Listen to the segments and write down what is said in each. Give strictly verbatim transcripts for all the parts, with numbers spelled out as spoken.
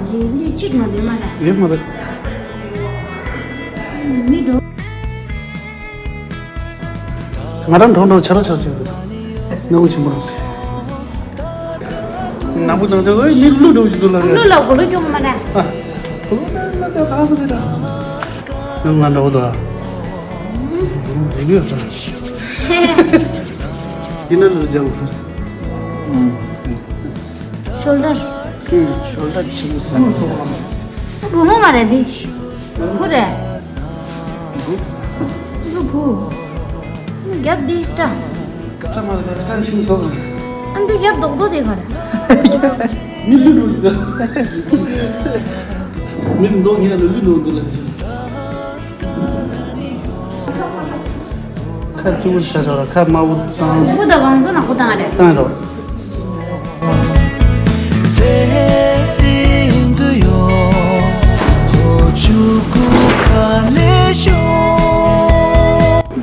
ཞིག་ལུས་གཅིག་མ་འདོད་མ་རེད། ཡོད་མ་རེད། མི་འགྲོ། ང་རང་གྲོགས་གྲོགས་ཆ་ར་ཆ་ར་བྱེད་དགོས། ནག་པོ་ཆེན་པོ་རང་ཞིག་ནག་པོ་ཆང་ཆང་ཨེ་མི་ལུ་འགྲོ་བཞིན་འདུག་ལ། ལུ་ལ་གོ་ལུ་སྐྱོང་མ་ན། ཨ། གོ་ལུ་ལ་ལ་ལ་ད་ཚོ་མེད་ད། ང་ང་འདྲ་བོ་ད། རིག་ཡོད་ས། ཡིན་ན་ལུ་རྒྱག་ས། ཤོལ་ཌར། ཤོལ་ཌར་ཆེན་པོ་ས། བུ་མོ་མ་རེད་འདི། བུ་རེད། བུ་བུ། རྒྱབ་འདི་སྐྲ། སྐྲ་མ་རེད་སྐྲ་ཤིང་སོགས་རེད། ཨ་འདི་རྒྱབ་རྡོག་རྡོག་དེ་ག་རེད། མི་ལུས་འགྲོ་རེད། མི་འདོག་ངས་ལུས་ལུས་འགྲོ་འདུག་ལ། ཁ་གཙུག་ཤ་ཤ་ལ་ཁ་དམར་པོ་བཏང་། གཙུག་དང་གང་ཚོ་ནག་པོ་བཏང་རེད། བཏང་རོགས།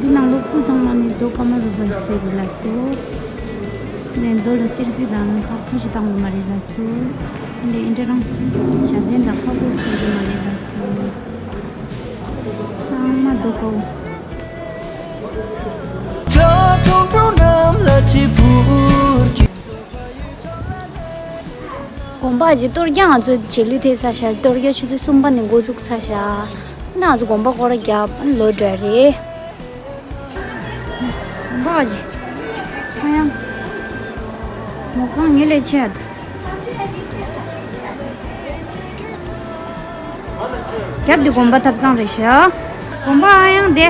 འདི་ནང་ལོ་སྐུ་ཚང་མ་ནི་རྡོ་ཀ་མ་རུ་པ་ཞིག་རེད་ལ་སོ། ནས་རྡོ་ལ་གསེར་རྩི་དང་ཁ་ཁུ་ཞིག་བཏང་བ་མ་རེད་ལ་སོ། འདི་ཨིན་དྲ་རང་ཞྭ་ཚན་དང་ཁ་ཁུ་ཚོ་རྒྱུ་མ་རེད་ལ་སོ། ཚང་མ་རྡོ་ཀའོ། དགོན་པ་ཅིག་གཏོར་རྒྱག་ང་ཚོ་རྗེས་ལུས་ཐེབས་ཚར་ཤག་གཏོར་རྒྱག་ཆུ་ཚོད་གསུམ་པ་ནས་འགོ་བཙུགས་ཚར་ཤག་ང་ཚོ་དགོན་པ་སྐོར་ར་རྒྱབ་ལོ་འདྲ་རེད། དགོན་པ་ཅིག་ཨ་ཡང་མོག་ཚང་ངེད་ལས་ཆེ་ཡ་འདུག་རྒྱབ་འདི་དགོན་པ་ཐབ་ཚང་རེད་ཤག་དགོན་པ་ཨ་ཡང་དེ།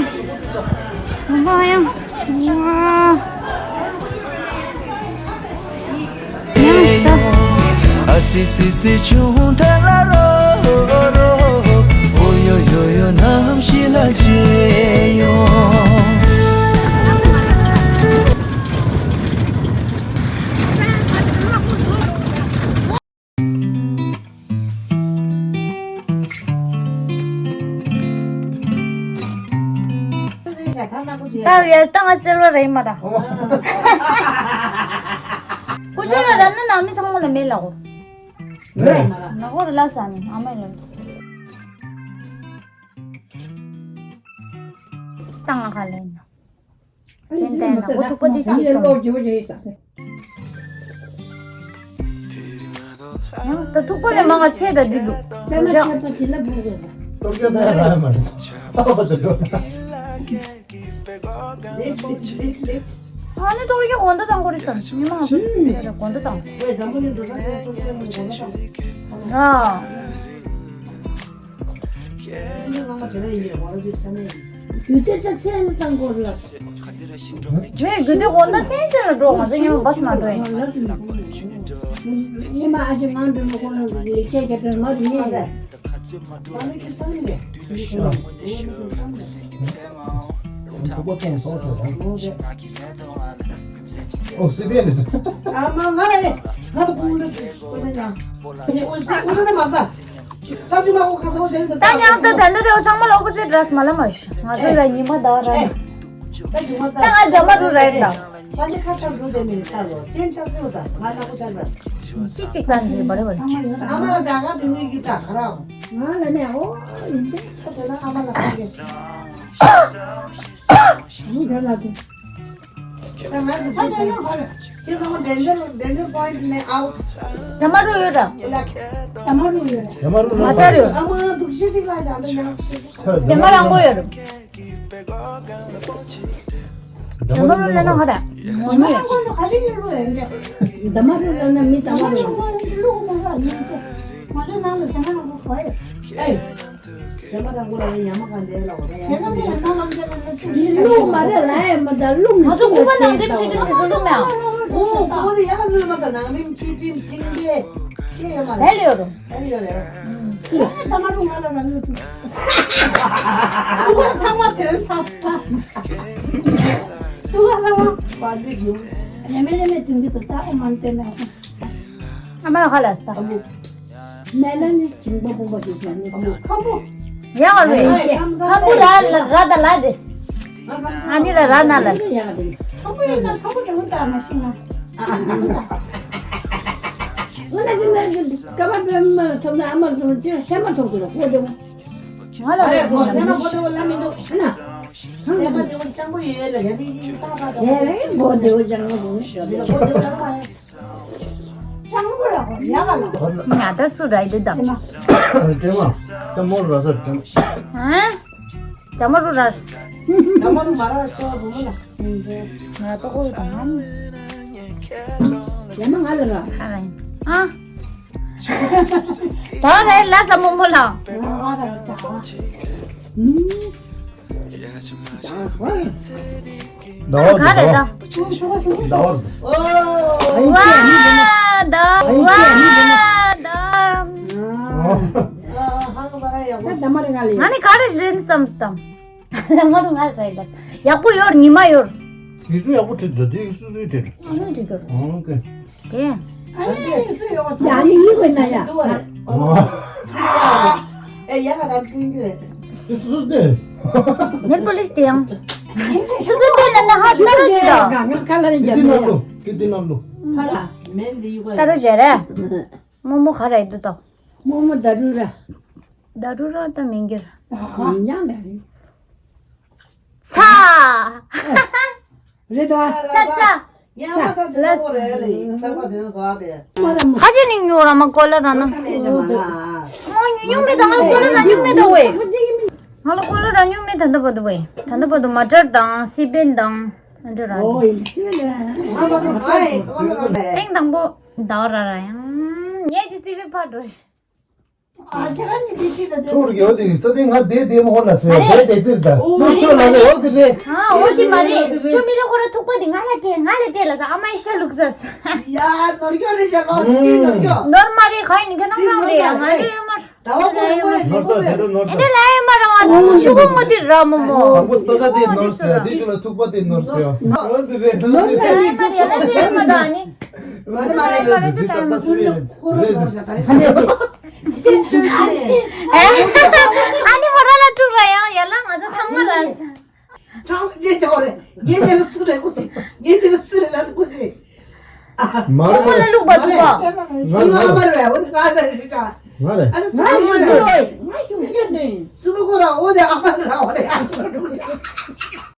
དགོན་པ་ཨ་ཡང་། ཝ། ཡང་ཤི་ད། ད་ཡ་ད་ང་སེལ་བ་རེད་མ་ད། ཀུ་ཅོ་ལ་ར་ན་ནང་མི་ཚང་མ་ལ་མེད་ལ་གོ། ནག་པོ་རེད་ལ་ས་ནི་ཨ་མ་ལ། ད་ང་ཁ་ལེན་ན། ཅན་ཏན་ན་འོ་ཐུག་པ་དེ་ཞིག་དང་། ཡང་ད་ཐུག་པ་ལས་མང་བ་ཚད་ད་འདི་འདུག་ཏོག་ཙམ་ད་ར་མ་རེད། ཨ་པ་ད་འགྲོ། ཨ་ནི་ཏོག་ཙམ་དགོང་དག་བཏང་དགོས་རེད་བསམ། མི་མང་པོ་དགོང་དག་བཏང་། ར། རྒྱུ་དེ་ཚ་ཚད་ནི་བཏང་དགོས་ལ། ངས་རྒྱུ་དེ་འོ་ན་ཚན་ཚན་ལ་འགྲོ་མ་ཟེར་ཉི་མ་བས་མ་འགྲོ་ཡིན། ཉི་མ་ཨ་ཞེ་ང་འགྲོ་མ་ཁོང་ལ་ལས་ཀྱ་རྒྱ་དྲན་མ་རེད་ངས། ཨོ་སི་པེ་ནི། ཨ་མ་ང་ལ་ཨེ་ང་ད་ཕུང་ད་ཁོ་ད་ཉང་ཁོ་ད་མ་ད། ད་ཉང་ད་ད་ད་ད་ཚང་མ་ལ་ཨོ་པོ་ཟིཊ་རེད་མ་ལ་མ་ཤི་ང་ཚོ་ལ་ཉི་མ་ཟླ་བ་ར། ད་ང་འདྲ་མ་རུ་རེད་ད། ཅི་ཅིག་ད་འདི་བ་རེ་བ་རེ། འདྲ་མ་རུ་ཡོད་ར། མ་ཆར་ཡོད། འདྲ་མ་རང་གོ་ཡོད་ར། འདྲ་མ་རུ་ལ་ན་ཧ་ར། ངོ་མི་ཡོད། འདྲ་མ་རུ་ལ་ན་མི་འདྲ་མ་རུ། ཨེ། ཞེ་མ་དང་གུ་ལ་ཡ་མ་ག་འདས་ལ་འོ་ད་ཡ། ཞེ་ན་ཡ་མ་ག་འདས་ལ་འོ་ད་ཡ། ལུག་མ་རེད་ལ་ཡ་མ་ད་ལུག་ང་ཚོ་སྐུ་པ་ནང་འགྲིམ་ཆེ་འགྲིམ་དེ་ཚོ་ལུག་མེད་ཨ། ཨོ་ཨོ་དེ་ཡ་ལུག་མ་ད་ནང་འགྲིམ་ཆེ་འགྲིམ་འགྲིམ་པས་ཁྱེད་ཡོད་མ་རེད། དལ་ཡོད་རུ། དལ་ཡོད་རེད། ད་མ་རུ་ང་ལ་ང་ལུག་ཚུགས། ཏུ་ག་ཚང་མ་དོན་ཚང་ད། ཏུ་ག་ཚང་མ་བར་དུ་རྒྱུ། རེ་མེ་རེ་མེ་དུང་གི་དུ་ད་ཨོ་མ་ནི་ཏེ་མེ་ཨ། ཨ་མ་ལ་ཁ་ལ་སྟ། མེ་ལ་ནི་ཇིང་པ་པོ་པ་ཞིག་ཟ་ནི་ཁམ་བུ། ཁམ་བུ། ཡ་ཨ་རེ། ཁམ་བུ་ར་ལ་ར་ད་ལ་དེ། ཨ་ནི་ལ་ར་ན་ལ། ཁམ་བུ་ཡིན་ན་ཁམ་བུ་དེ་འུ་ད་མ་ཤི་ང་། ང་ན་ཅི་ན་ཀ་བ་པེ་མ་ཐོབ་ན་ཨ་མ་ཐོབ་ཅི་ཤ་མ་ཐོབ་ཀྱི་ལ་གོ་དེ་མོ། ང་ལ་རེ་གོ་དེ་ན་གོ་དེ་བ་ལ་མི་འདུག་ཨ་ན། ཤ་མ་དེ་བ་ཅང་པོ་ཡོད་ལ་ཡ་ཅི་ཅི་ཏག་ཏག་ཡ་རེ་གོ་དེ་བ་ཅང་པོ་དེ་ཤ་དེ་གོ་དེ་བ་ལ་མ་ཡ། ཅང་པོ་ལ་གོ་ཡ་ག་ལ། ང་ད་སུ་ར་ཡི་དེ་དང་། དྲན་མ། ད་མོ་ར་ས་དྲན། ཨ། ཇ་མ་རུ་ར། ཇ་མ་རུ་མ་ར་ཆོ་བུ་མོ་ལ། ང་ཏོ་ཀོ་དང་ང་། ཡ་མ་ང་ལ་ར། ཁ་ར་ཡིན། ཨ། ད་ར་ལ་ས་མོ་མོ་ལ། ང་ར་ད། ཨུམ། ད་ཧོ། ཟླ་བ་ག་རེ་ད། ཟླ་བ། ཨོ། ཝ་ད་ཝ་ད། ཨ། ད་མ་རེད་ང་ལ། ང་ནི་ག་རེ་རེད་བསམ་བསམ། ད་མ་རུ་ང་རེད་ད། ཡག་པོ་ཡོད་ཉི་མ་ཡོད། ཡིག་ཆུ་ཡག་པོ་བྲིས་འདུག་དེ་ཡིག་སུ་སུའི་བྲིས། ཨ་ནི་བྲིས་འདུག་ཨོ་ཀེ། དེ། ཨ་ནི་སུ་ཡོད་པ་ཡ་ཡི་ཡི་བས་ན་ཡ། ཨ། ཨེ་ཡ་ག་ད་བསྟན་རྒྱུ་རེད། དེ་སུ་སུ་སྟེ། ནེལ་པོ་ལིས་དེ་ཡང་། སུ་སུ་སྟེ་ན་ན་ཧ་ཏ་རུ་ཅི་ད། ང་ཁ་ལ་རེ་རྒྱབ་ན་ཡ། ཀི་ཏི་ནམ་ལུ། ཀི་ཏི་ནམ་ལུ། ཧ་ལ། མེན་དེ་ཡི་ག་ཏ་རུ་ཞེ་རེ། མོ་མོ་ག་རེ་འདུག་ད། མོ་མོ་ད་རུ་ར། ད་རུ་ར་ད་མིན་གྱི་ར། ཡང་ལ་རེད། ཚ། རེད་དོ། ཚ་ཚ། ཡང་ཚ་དེ་ནོ་རེད་ལེ། ཚ་ཚ་དེ་ནོ་ཟ་དེ། ཁ་ཅིག་ནི་ཉོ་ར་མ་ཀོ་ལ་ར་ན། ཚ་མེད་དེ་མ་ལ། མོ་ཉོ་ཉོ་མེད་ད་ང་ལ་ཀོ་ལ་ར་ཉོ་མེད་ད་ཝེ། ང་ལ་ཀོ་ལ་ར་ཉོ་མེད་ད་ད་པ་ད་ཝེ། ད་ད་པ་ད་མ་ཏར་དང་སི་པན་དང་ཨ་འདྲ་ར་དེ། ང་མ་དུ་ང་ཡི་ཀོ་ལ་ར་ལེ། ཐེངས་དང་པོ་ད་ར་ར་ཡང་ངས་ཅི་ཙི་བི་ཕར་འགྲོ། ཨ་ཁྱེད་རང་གཉིས་དེ་ཁྲིད་ལ་ཕྲུ་གུ་ཡོད་ཅིག་ས་དེ་ང་དེ་དེ་མོ་ཧོ་ལ་ཟེར་ཡ་དེ་དེ་ཙིར་ད་སོ་སོ་ལ་ཟེར་ཨོ་དེ་རེད། ཨ་ཨོ་དེ་མ་རེད། ཁྱོད་མི་ལ་ཁོ་ར་ཐུག་པ་དེ་ང་ལ་སྤྲད་ང་ལ་སྤྲད་ལ་ཟ་ཨ་མའི་ཤ་ལུག་ཟ། ཡ་ནོར་གྱོ་རེད་ཤ་ལོ་ཚི་ནོར་གྱོ། ནོར་མ་རེད་ཁ་ཡིན་ཁྱོད་རང་རང་རེད་ང་རེད་ཡོད་མ། ད་བ་ཁོ་རེད་ཁོ་རེད་ནོར་ས་དེ་ད་ནོར་ས། ཨེ་འདྲ་ལ་ཡོད་མ་རང་བ་ཤུ་གུ་མོ་དེ་ར་མོ་མོ། དང་པོ་ས་ཆ་དེ་ནོར་ས་དེ་ཆུ་ལ་ཐུག་པ་དེ་ནོར་ས་ཡ། ཨོ་དེ་རེད་ནོར་ས་དེ་ལ་ཡོད་མ་རེད་ལ་ཡོད་མ་རང་ནི། ཨ་ནི་མོ་ར་ལ་ཐུག་ར་ཡང་ཡ་ལ་ང་ཚོ་ཚང་མ་ར། ཚང་མ་ཅེས་བྱ་བ་རེད། ངས་ཅེས་ལ་སུ་རེད་ཁུ་ཅི། ངས་ཅེས་ལ་སུ་རེད་ལ་ཁུ་ཅི། མ་རེད་མ་རེད། ལུག་པ་ཐུག་པ། ང་ང་ཨ་མ་རེད་འོ་ང་རེད་ཤི་ཅང་། ང་རེད། ཨ་ནི་སུ་རེད་སུ་རེད། ང་ཞུ་རྒྱུ་རེད། སུ་མི་གོ་ར་འོ་དེ་ཨ་མ་རེད་འོ་དེ་ཨ་མ་རེད།